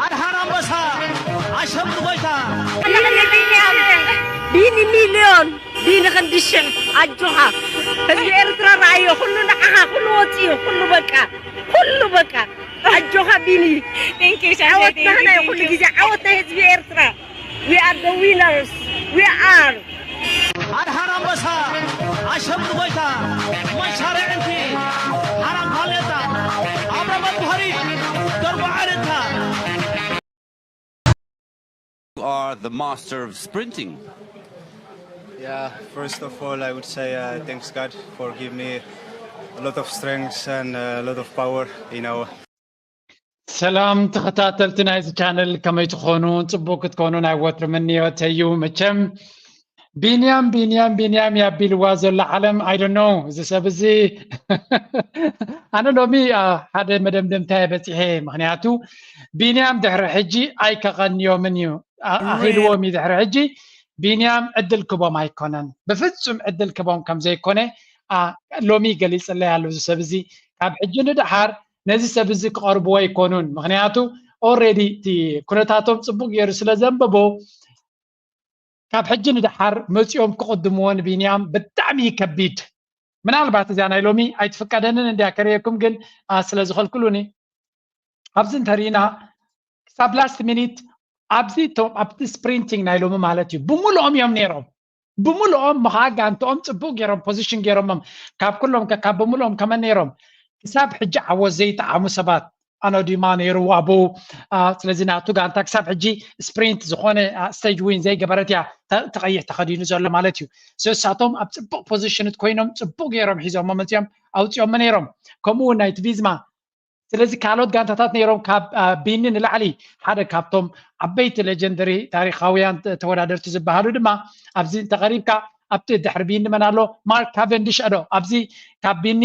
ኣድሓን ኣንበሳ ኣሸብር ጎይታ ቢኒ ሚልዮን ቢኒ ክንዲ ሽሕ ኣጆኻ ህዝቢ ኤርትራ ረኣዮ ኩሉ ንዓኻ ኩሉ ወፂኡ ኩሉ በቃ ኩሉ በቃ ኣጆኻ ቢኒ ዓወትና ናይ ኩሉ ግዜ ዓወት ናይ ህዝቢ ኤርትራ we are the winners we are ኣድሓን ኣንበሳ ኣሸብር ጎይታ መሻርዕንቲ ሓራም ሃሌታ ኣብረ መድሃሪ ደርቦ ዓለታ You are the master of sprinting. Yeah, first of all, I would say uh, thanks God for giving me a lot of strength and uh, a lot of power. You know, ሰላም ተኸታተልቲ ናይዚ ቻነል ከመይ ትኾኑ? ጽቡቅ ክትኮኑ ናይ ወትሪ ምንዮተይ እዩ። መቸም ቢንያም ቢንያም ቢንያም ያቢልዋ ዘሎ ዓለም I don't know እዚ ሰብ እዚ ኣነ ሎሚ ሓደ መደምደምታ በጺሐ። ምክንያቱ ቢንያም ድሕሪ ሕጂ ኣይከቐንዮምን እዩ ኣኺልዎም እዩ። ድሕሪ ሕጂ ቢንያም ዕድል ክቦም ኣይኮነን፣ ብፍጹም ዕድል ክቦም ከም ዘይኮነ ሎሚ ገሊጽለይ ኣሎ። እዚ ሰብ እዚ ካብ ሕጂ ንደሓር ነዚ ሰብ እዚ ክቐርብዎ ኣይኮኑን። ምክንያቱ already እቲ ኩነታቶም ጽቡቅ ገይሩ ስለ ዘንበቦ ካብ ሕጂ ንደሓር መጺኦም ክቕድምዎ ንቢንያም ብጣዕሚ ከቢድ። ምናልባት እዚኣ ናይ ሎሚ ኣይትፍቀደንን እንድያ ከርእየኩም፣ ግን ስለ ዝኸልክሉኒ ኣብዚ እንተሪእና ክሳብ last minute ኣብዚ ኣብቲ sprinting ናይ ሎሚ ማለት እዩ ብምልኦም እዮም ነይሮም። ብምልኦም ምኸዓ ጋንትኦም ጽቡቅ ገይሮም position ገይሮሞም ካብ ኩሎም ካብ ብምልኦም ከመን ነይሮም ክሳብ ሕጂ ዓወት ዘይጠዓሙ ሰባት ኣኖዲማ ነይሩ ኣብኡ። ስለዚ ናቱ ጋንታ ክሳብ ሕጂ sprint ዝኾነ stage win ዘይገበረት እያ። ተቐይሕ ተኸዲኑ ዘሎ ማለት እዩ። ንሳቶም ኣብ ጽቡቅ position ኮይኖም ጽቡቅ ገይሮም ሒዞሞ መፅኦም ኣውፅኦሞ ነይሮም። ከምኡ እውን ናይቲ ቪዝማ ስለዚ ካልኦት ጋንታታት ነይሮም ካብ ቢኒ ንላዕሊ ሓደ ካብቶም ዓበይቲ legendary ታሪኻውያን ተወዳደርቲ ዝበሃሉ ድማ ኣብዚ እንተቐሪብካ ኣብቲ ድሕሪ ቢኒ መን ኣሎ? ማርክ ካቨንዲሽ ኣዶ ኣብዚ ካብ ቢኒ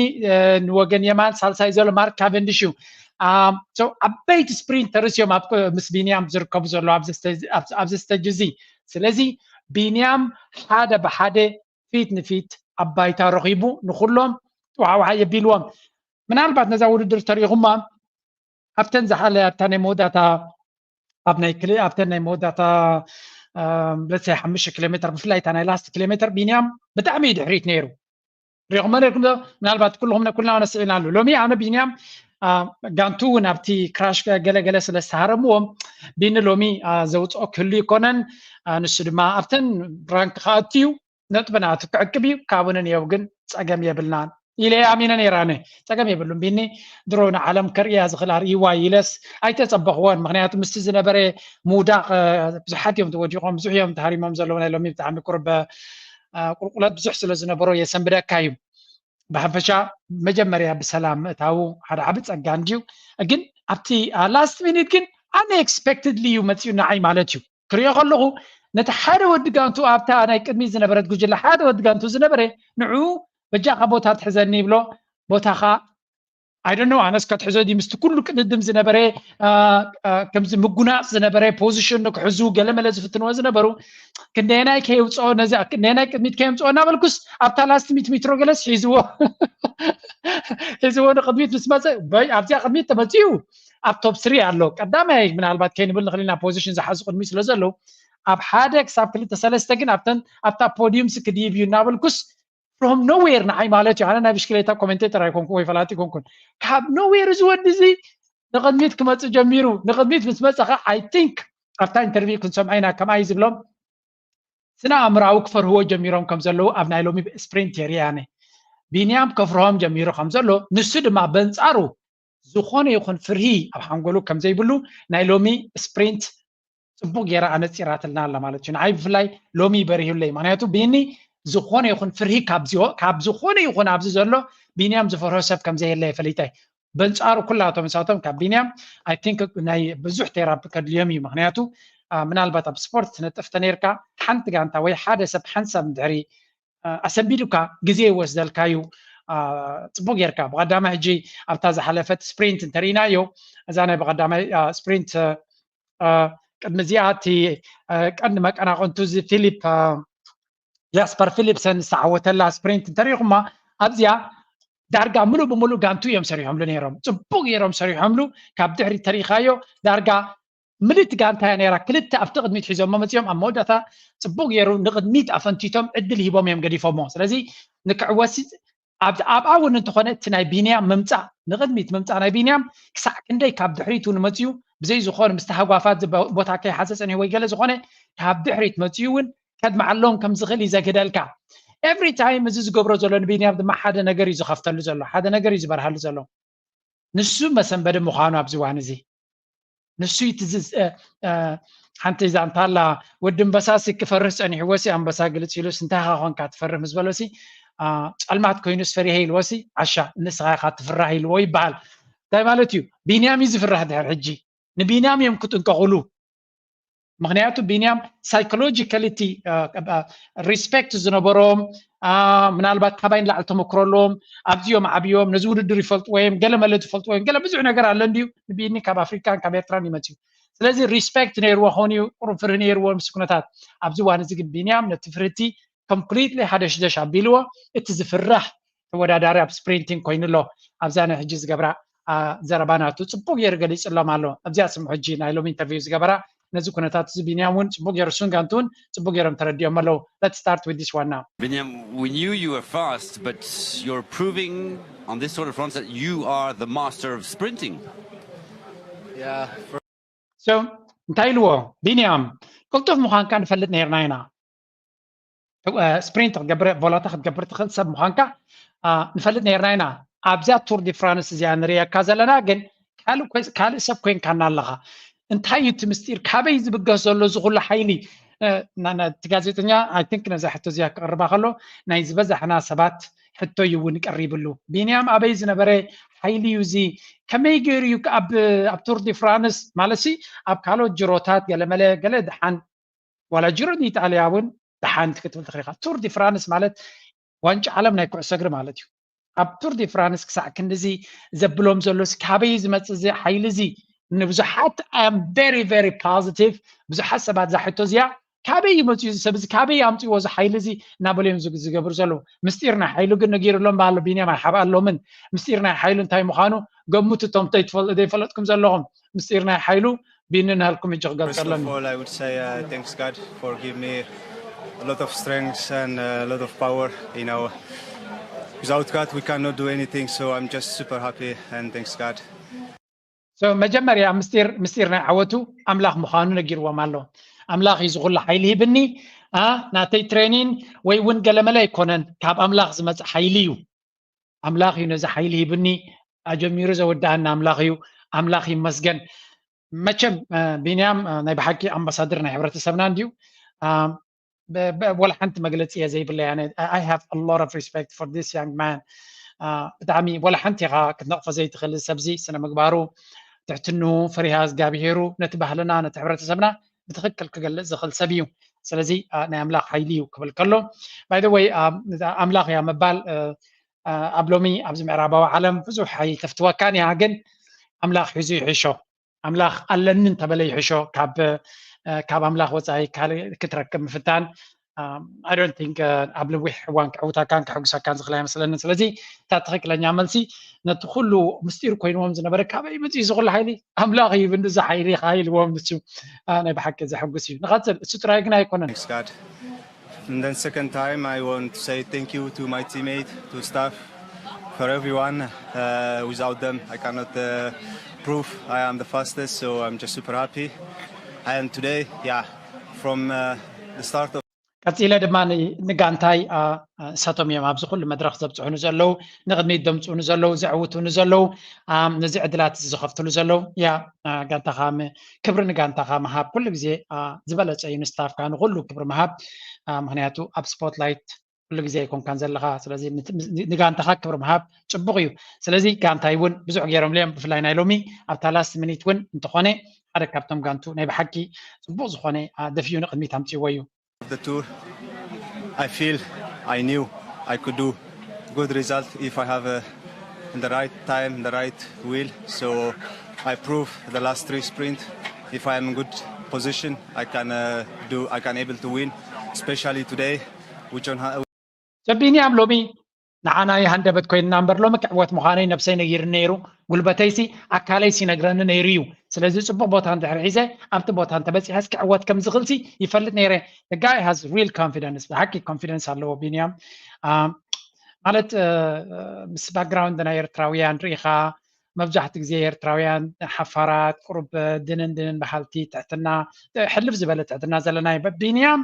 ንወገን የማን ሳልሳይ ዘሎ ማርክ ካቨንዲሽ እዩ። ዓበይቲ sprinter ስ እዮም ምስ ቢንያም ዝርከቡ ዘሎ ኣብዚ stage እዚ። ስለዚ ቢንያም ሓደ ብሓደ ፊት ንፊት ኣብ ባይታ ረኺቡ ንኹሎም ዋዕዋዕ የቢልዎም። ምናልባት ነዛ ውድድር ተሪኢኹማ ኣብተን ዝሓለ ኣብታ ናይ መወዳእታ ኣብ ናይ ክሊ ኣብተን ናይ መወዳእታ let's say ሓሙሽተ ኪሎ ሜትር ብፍላይ እታ ናይ last ኪሎ ሜትር ቢንያም ብጣዕሚ እዩ ድሕሪት ነይሩ። ሪኹሞ ነርኩም ዶ? ምናልባት ኩልኹም ኩልና ነስዒናሉ። ሎሚ ኣነ ቢንያም ጋንቱ እውን ኣብቲ crash ገለገለ ስለ ዝተሃረምዎም ቢኒ ሎሚ ዘውፅኦ ክህሉ ይኮነን። ንሱ ድማ ኣብተን ራንክ ክኣቱ እዩ ነጥቢ ናቱ ክዕቅብ እዩ። ካብኡ ንንየው ግን ፀገም የብልናን ኢለ ኣሚነ ነይረ ኣነ። ፀገም የብሉን ቢኒ ድሮ ንዓለም ከርእያ ዝኽእል ኣርእይዋ ኢለስ ኣይተፀበኽዎን። ምክንያቱ ምስቲ ዝነበረ ምውዳቕ ብዙሓት እዮም ተወዲቖም ብዙሕ እዮም ተሃሪሞም ዘለዉ ናይ ሎሚ ብጣዕሚ ቁርበ ቁልቁለት ብዙሕ ስለ ዝነበሮ የሰንብደካ እዩ። ብሓፈሻ መጀመርያ ብሰላም ምእታዉ ሓደ ዓቢ ጸጋ እንድዩ። ግን ኣብቲ last minute ግን unexpectedly እዩ መጺኡ ንዓይ ማለት እዩ። ክሪኦ ከለኹ ነቲ ሓደ ወዲ ጋንቱ ኣብታ ናይ ቅድሚት ዝነበረት ጉጅለ ሓደ ወዲ ጋንቱ ዝነበረ ንዕኡ በጃኻ ቦታ ትሕዘኒ ይብሎ። ቦታኻ I don't know ኣነስ ከትሕዞ ድዩ ምስቲ ኩሉ ቅድድም ዝነበረ ከምዚ ምጉናፅ ዝነበረ position ክሕዙ ገለመለ ዝፍትንዎ ዝነበሩ ክንደየናይ ከየውፅኦ ነዚ ክንደየናይ ቅድሚት ከየምፅኦ እናበልኩስ ኣብታ last ሚት ሜትሮ ገለስ ሒዝዎ ሒዝዎ ንቅድሚት ምስ መፀ ኣብዚኣ ቅድሚት ተመፅኡ ኣብ top three ኣሎ ቀዳማይ ምናልባት ከይንብል ንኽእል ኢና position ዝሓዙ ቅድሚት ስለ ዘለዉ ኣብ ሓደ ክሳብ ክልተ ሰለስተ ግን ኣብተን ኣብታ podium ስ ክድይብ እዩ እናበልኩስ from nowhere ንዓይ ማለት እዩ ኣነ ናይ ብሽክሌታ commentator ኣይኮንኩ ወይ ፈላጢ ኣይኮንኩን ካብ nowhere እዚ ወዲ እዚ ንቕድሚት ክመፅእ ጀሚሩ ንቕድሚት ምስ መፀ ከዓ I think ኣብታ interview ክንሰምዖ ኢና ከምኣ እዩ ዝብሎም ስነ ኣእምራዊ ክፈርህዎ ጀሚሮም ከም ዘለዉ ኣብ ናይ ሎሚ sprint የርኢ ኣነ ቢንያም ከፍርሆም ጀሚሩ ከም ዘሎ ንሱ ድማ በንፃሩ ዝኾነ ይኹን ፍርሂ ኣብ ሓንጎሉ ከም ዘይብሉ ናይ ሎሚ sprint ፅቡቅ ገይራ ኣነፂራትልና ኣላ ማለት እዩ ንዓይ ብፍላይ ሎሚ በሪሁለይ ምክንያቱ ቢኒ ዝኾነ ይኹን ፍርሂ ካብ ዝኾነ ይኹን ኣብዚ ዘሎ ቢንያም ዝፈርሆ ሰብ ከም ዘየለ ፈሊጠ በንፃሩ ኩላቶም ንሳቶም ካብ ቢንያም I think ናይ ብዙሕ ቴራፒ ከድልዮም እዩ ምክንያቱ ምናልባት ኣብ ስፖርት ትነጥፍ ተነርካ ሓንቲ ጋንታ ወይ ሓደ ሰብ ሓንሳብ ድሕሪ ኣሰንቢዱካ ግዜ ይወስደልካ እዩ ፅቡቅ ጌርካ ብቀዳማይ ሕጂ ኣብታ ዝሓለፈት sprint እንተሪኢናዮ እዛ ናይ ብቀዳማይ sprint ቅድሚ እዚኣ እቲ ቀንዲ መቀናቅንቱ እዚ ፊሊፕ ጃስፐር ፊሊፕሰን ዝተዓወተላ sprint እንተሪኢኹማ ኣብዚኣ ዳርጋ ሙሉእ ብሙሉእ ጋንቱ እዮም ሰሪሖምሉ ነይሮም ፅቡቅ ገይሮም ሰሪሖምሉ ካብ ድሕሪ ተሪኢኻዮ ዳርጋ ምልእቲ ጋንታ እያ ነይራ። ክልተ ኣብቲ ቅድሚት ሒዞሞ መፂኦም ኣብ መወዳእታ ፅቡቅ ገይሩ ንቅድሚት ኣፈንቲቶም ዕድል ሂቦም እዮም ገዲፎሞ። ስለዚ ንክዕወት ኣብኣ እውን እንተኾነ እቲ ናይ ቢንያም ምምፃእ ንቅድሚት ምምፃእ ናይ ቢንያም ክሳዕ ክንደይ ካብ ድሕሪት እውን መፅኡ ብዘይ ዝኾነ ምስቲ ሃጓፋት ቦታ ከይሓዘ ፀኒሑ ወይ ገለ ዝኾነ ካብ ድሕሪት መፅኡ እውን ከድምዓሎም ከም ዝኽእል እዩ ዘግደልካ። ኤቭሪ ታይም እዚ ዝገብሮ ዘሎ ንቢንያም ድማ ሓደ ነገር እዩ ዝኸፍተሉ ዘሎ፣ ሓደ ነገር እዩ ዝበርሃሉ ዘሎ። ንሱ መሰንበዲ ምዃኑ ኣብዚ እዋን እዚ ንሱ እቲ ሓንቲ ዛንታ ኣላ። ወዲ ኣንበሳሲ ክፈርህ ፀኒሕዎሲ ኣንበሳ ግልፅ ኢሉስ እንታይ ኢኻ ኮንካ ትፈርህ ምስ በሎሲ ጸልማት ኮይኑስ ፈሪሀ ኢልዎሲ ዓሻ ንስኻ ኢኻ ትፍራህ ኢልዎ ይበሃል። እንታይ ማለት እዩ? ቢንያም እዩ ዝፍራህ ድሕር ሕጂ ንቢንያም እዮም ክጥንቀቑሉ። ምክንያቱ ቢንያም ሳይኮሎጂካሊ እቲ ሪስፔክት ዝነበሮም ምናልባት ካባይ ንላዕሊ ተመክሮ ኣለዎም ኣብዚኦም ዓብዮም ነዚ ውድድር ይፈልጥዎ እዮም ገለ መለ ዝፈልጥዎ እዮም ገለ ብዙሕ ነገር ኣሎ እንድዩ ንቢኒ ካብ ኣፍሪካን ካብ ኤርትራን ይመፅዩ ስለዚ ሪስፔክት ነይርዎ ኾን እዩ ቁሩብ ፍርህ ነይርዎ ምስ ኩነታት ኣብዚ ዋን እዚ ግን ቢንያም ነቲ ፍርህቲ ኮምፕሊትሊ ሓደሽደሽ ኣቢልዎ እቲ ዝፍራሕ ተወዳዳሪ ኣብ ስፕሪንቲንግ ኮይኑ ኣሎ ኣብዛ ናይ ሕጂ ዝገብራ ዘረባ ናቱ ፅቡቅ ገይሩ ገሊፅሎም ኣሎ ኣብዚኣ ስሙ ሕጂ ናይ ሎም ኢንተርቪው ዝገበራ ነዚ ኩነታት እዚ ቢንያም እውን ፅቡቅ ገይሩ እሱን ጋንቱ እውን ፅቡቅ ገይሮም ተረዲኦም ኣለዉ let's start with this one now Binyam, we knew you were fast, but you're proving on this Tour de France that you are the master of sprinting. Yeah, for so እንታይ ኢልዎ ቢንያም ቅልጡፍ ምዃንካ ንፈልጥ ነርና ኢና ስፕሪንት ክትገብር ቮላታ ክትገብር ትኽእል ሰብ ምዃንካ ንፈልጥ ነርና ኢና ኣብዚኣ ቱር ዲ ፍራንስ እዚኣ ንርእየካ ዘለና ግን ካልእ ሰብ ኮይንካና ኣለኻ እንታይ እዩ እቲ ምስጢር ካበይ ዝብገስ ዘሎ እዚ ኩሉ ሓይሊ እቲ ጋዜጠኛ ኣይንክ ነዛ ሕቶ እዚኣ ክቕርባ ከሎ ናይ ዝበዛሕና ሰባት ሕቶ እዩ እውን ቀሪብሉ ቢንያም ኣበይ ዝነበረ ሓይሊ እዩ እዚ ከመይ ገይሩ እዩ ኣብ ቱር ዲ ፍራንስ ማለት ኣብ ካልኦት ጅሮታት ገለመለ ገለ ድሓን ዋላ ጅሮ ንኢጣልያ እውን ደሓንቲ ክትብል ትኽእል ኢኻ ቱር ዲ ፍራንስ ማለት ዋንጫ ዓለም ናይ ኩዕሶ እግሪ ማለት እዩ ኣብ ቱር ዲ ፍራንስ ክሳዕ ክንድዚ ዘብሎም ዘሎ ካበይ ዝመፅእ እዚ ሓይሊ እዚ ንብዙሓት ኣም ቨሪ ቨሪ ፖዚቲቭ ብዙሓት ሰባት ዛሕቶ እዚኣ ካበይ ይመፅኡ እዚ ሰብ እዚ ካበይ ኣምፅዎ እዚ ሓይሊ እዚ እናበሉ እዮም ዝገብሩ ዘለዉ ምስጢር ናይ ሓይሉ ግን ነጊርሎም ኣሎ ቢንያም ኣይሓብኣሎምን ምስጢር ናይ ሓይሉ እንታይ ምዃኑ ገምቱ እቶም ዘይፈለጥኩም ዘለኹም ምስጢር ናይ ሓይሉ ቢኒ ንሃልኩም ሕጂ ክገልፀሎም እዩ Thanks God for give me a lot of strength and a lot of power. You know, without God we cannot do anything. So I'm just super happy and thanks God. መጀመርያ ምስጢር ምስጢር ናይ ዓወቱ ኣምላኽ ምዃኑ ነጊርዎም ኣሎ ኣምላኽ እዩ ዝኹሉ ሓይሊ ሂብኒ ናተይ ትሬኒን ወይ እውን ገለመለ ኣይኮነን ካብ ኣምላኽ ዝመፅእ ሓይሊ እዩ ኣምላኽ እዩ ነዚ ሓይሊ ሂብኒ ኣጀሚሩ ዘወድኣኒ ኣምላኽ እዩ ኣምላኽ ይመስገን መቸም ቢንያም ናይ ብሓቂ ኣምባሳደር ናይ ሕብረተሰብና እንድዩ ወላ ሓንቲ መግለፂ እየ ዘይብለይ ኣነ I have a lot of respect for this young man ብጣዕሚ ወላ ሓንቲ ኢኻ ክትነቕፎ ዘይትኽእል ሰብዚ ስነ ምግባሩ ትሕትንኡ ፈሪሃ እግዚኣብሄሩ ነቲ ባህልና ነቲ ሕብረተሰብና ብትኽክል ክገልፅ ዝኽእል ሰብ እዩ ስለዚ ናይ ኣምላኽ ሓይሊ እዩ ክብል ከሎ by the way ኣምላኽ እያ ምባል ኣብ ሎሚ ኣብዚ ምዕራባዊ ዓለም ብዙሕ ኣይተፍትወካን እያ ግን ኣምላኽ ሒዙ ይሕሾ ኣምላኽ ኣለኒ እንተበለ ይሕሾ ካብ ካብ ኣምላኽ ወፃኢ ካልእ ክትረክብ ምፍታን I don't think ኣብ ነዊሕ እዋን ክዕውተካን ከሐጉሰካን ዝኽእል ኣይመስለንን ስለዚ እታ ትኽክለኛ መልሲ ነቲ ኩሉ ምስጢር ኮይንዎም ዝነበረ ካበይ መፅኡ እዚ ኩሉ ሓይሊ ኣምላኽ እዩ ብንዚ ሓይሊ ኢኻ ኢልዎም ንሱ ናይ ብሓቂ ዘሐጉስ እዩ ንቐፅል እሱ ጥራይ ግን ኣይኮነን And then second time, I want to say thank you to my teammate, to staff, for everyone. Uh, without them, I cannot uh, prove I am the fastest. So I'm just super happy. And today, yeah, from uh, the start of ቀፂለ ድማ ንጋንታይ እሳቶም እዮም ኣብዚ ኩሉ መድረክ ዘብፅሑኒ ዘለዉ ንቅድሚት ዘምፅኡኒ ዘለዉ ዘዕውቱኒ ዘለዉ ነዚ ዕድላት እዚ ዝኸፍትሉ ዘለዉ ያ ጋንታኻ ክብሪ ንጋንታኻ ምሃብ ኩሉ ግዜ ዝበለፀ እዩ ንስታፍካ ንኩሉ ክብሪ ምሃብ ምክንያቱ ኣብ ስፖትላይት ኩሉ ግዜ ኣይኮንካን ዘለኻ ስለዚ ንጋንታኻ ክብሪ ምሃብ ፅቡቅ እዩ ስለዚ ጋንታይ እውን ብዙሕ ገይሮም እዮም ብፍላይ ናይ ሎሚ ኣብታ ላስት ሚኒት እውን እንተኾነ ሓደ ካብቶም ጋንቱ ናይ ብሓቂ ፅቡቅ ዝኾነ ደፊኡ ንቅድሚት ኣምፅዎ እዩ the tour, I feel I knew I could do good result if I have a, in the right time, the right will. So I prove the last three sprint. If I am in good position, I can uh, do. I can able to win, especially today, which on. ሰቢኒ ኣብ ሎሚ ንዓና ይሃንደበት ኮይንና እምበር ሎሚ ክዕወት ምዃነይ ነብሰይ ነጊርኒ ነይሩ ጉልበተይሲ ኣካለይሲ ይነግረኒ ነይሩ እዩ ስለዚ ጽቡቕ ቦታ እንድሕር ሒዘ ኣብቲ ቦታ እንተበፂሐስ ክዕወት ከም ዝኽእልሲ ይፈልጥ ነይረ። The guy has real confidence፣ ብሓቂ ኮንፊደንስ ኣለዎ ቢንያም። ማለት ምስ ባክግራውንድ ናይ ኤርትራውያን ርኢኻ፣ መብዛሕትኡ ግዜ ኤርትራውያን ሓፋራት፣ ቁሩብ ድንን ድንን በሃልቲ፣ ትሕትና፣ ሕልፍ ዝበለ ትሕትና ዘለና እዩ። ቢንያም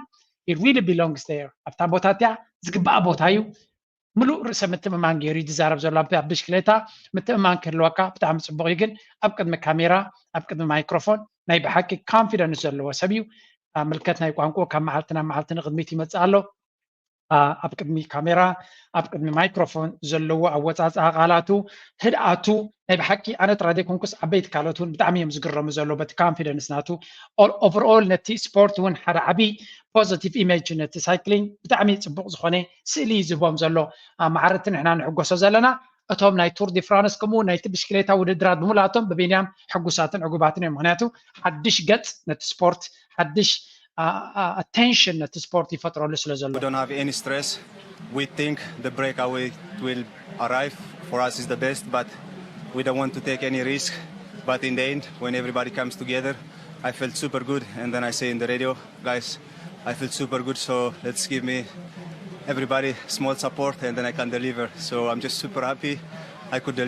really belongs there፣ ኣብታ ቦታ እቲኣ ዝግባኣ ቦታ እዩ። ምሉእ ርእሰ ምትእምማን ገይሩ እዩ ዝዛረብ ዘሎ። ኣብ ብሽክሌታ ምትእምማን ክህልወካ ብጣዕሚ ፅቡቕ እዩ፣ ግን ኣብ ቅድሚ ካሜራ፣ ኣብ ቅድሚ ማይክሮፎን ናይ ብሓቂ ኮንፊደንስ ዘለዎ ሰብ እዩ። ምልከት ናይ ቋንቋ ካብ መዓልቲ ናብ መዓልቲ ንቕድሚት ይመፅእ ኣሎ። ኣብ ቅድሚ ካሜራ፣ ኣብ ቅድሚ ማይክሮፎን ዘለዎ ኣወፃፅኣ ቃላቱ፣ ህድኣቱ፣ ናይ ብሓቂ ኣነ ጥራይ ዘይኮንኩስ ዓበይቲ ካልኦት እውን ብጣዕሚ እዮም ዝግረሙ ዘሎ በቲ ኮንፊደንስ ናቱ። ኦቨርኦል ነቲ ስፖርት እውን ሓደ ዓብዪ ፖዘቲቭ ኢሜጅ ነቲ ሳይክሊንግ ብጣዕሚ ፅቡቕ ዝኾነ ስእሊ እዩ ዝህቦም ዘሎ። ማዕረቲ ንሕና ንሕጎሶ ዘለና እቶም ናይ ቱር ዲ ፍራንስ ከምኡ ናይቲ ብሽክሌታ ውድድራት ብምልኣቶም ብቢንያም ሕጉሳትን ዕጉባትን እዮም። ምክንያቱ ሓድሽ ገፅ ነቲ ስፖርት፣ ሓድሽ ኣቴንሽን ነቲ ስፖርት ይፈጥረሉ ስለ ዘሎ። We don't have any stress. We think the breakaway will arrive for us is the best, but we don't want to take any risk. But in the end, when everybody comes together, I felt super good, and then I say in the radio, guys, I feel super good, so let's give me everybody small support, and then I can deliver. So I'm just super happy I could deliver.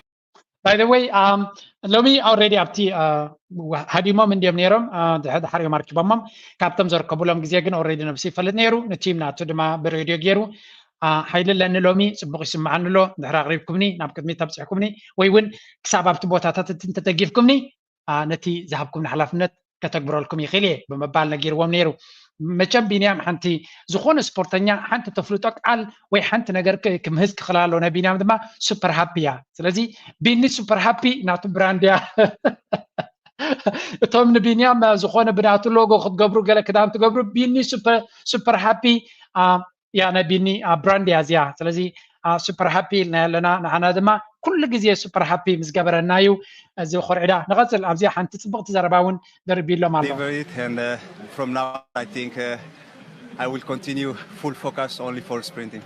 By the way, um, ሎሚ already ኣብቲ ሃዲሞም እንዲዮም ነይሮም፣ ድሕር እዮም ኣርኪቦሞም። ካብቶም ዘርከቡሎም ግዜ ግን already ነብሲ ይፈልጥ ነይሩ። ንቲም ናቱ ድማ ብሬድዮ ገይሩ፣ ሓይሊ ኣለኒ ሎሚ፣ ፅቡቕ ይስምዓኒ ኣሎ፣ ድሕር ኣቕሪብኩምኒ፣ ናብ ቅድሚት ተብፅሕኩምኒ፣ ወይ እውን ክሳብ ኣብቲ ቦታታት እንተደጊፍኩምኒ፣ ነቲ ዝሃብኩምኒ ሓላፍነት ከተግብረልኩም ይኽእል እየ ብምባል ነጊርዎም ነይሩ። መቸም ቢንያም ሓንቲ ዝኾነ ስፖርተኛ ሓንቲ ተፍልጦ ቃል ወይ ሓንቲ ነገር ክምህዝ ክኽእል ኣለዎ። ናይ ቢንያም ድማ ሱፐር ሃፒ እያ። ስለዚ ቢኒ ሱፐር ሃፒ ናቱ ብራንድ እያ። እቶም ንቢንያም ዝኾነ ብናቱ ሎጎ ክትገብሩ ገለ ክዳን ትገብሩ ቢኒ ሱፐር ሃፒ እያ ናይ ቢኒ ብራንድ እያ እዚኣ። ስለዚ ሱፐር ሃፒ ኢልና ኣለና። ንዓና ድማ ኩሉ ግዜ ሱፐር ሃፒ ምስ ገበረና እዩ እዚ ኮርዒዳ። ንቐፅል ኣብዚኣ ሓንቲ ፅብቕቲ ዘረባ እውን ደርቢሎም ኣሎ። From now I think I will continue full focus only for sprinting.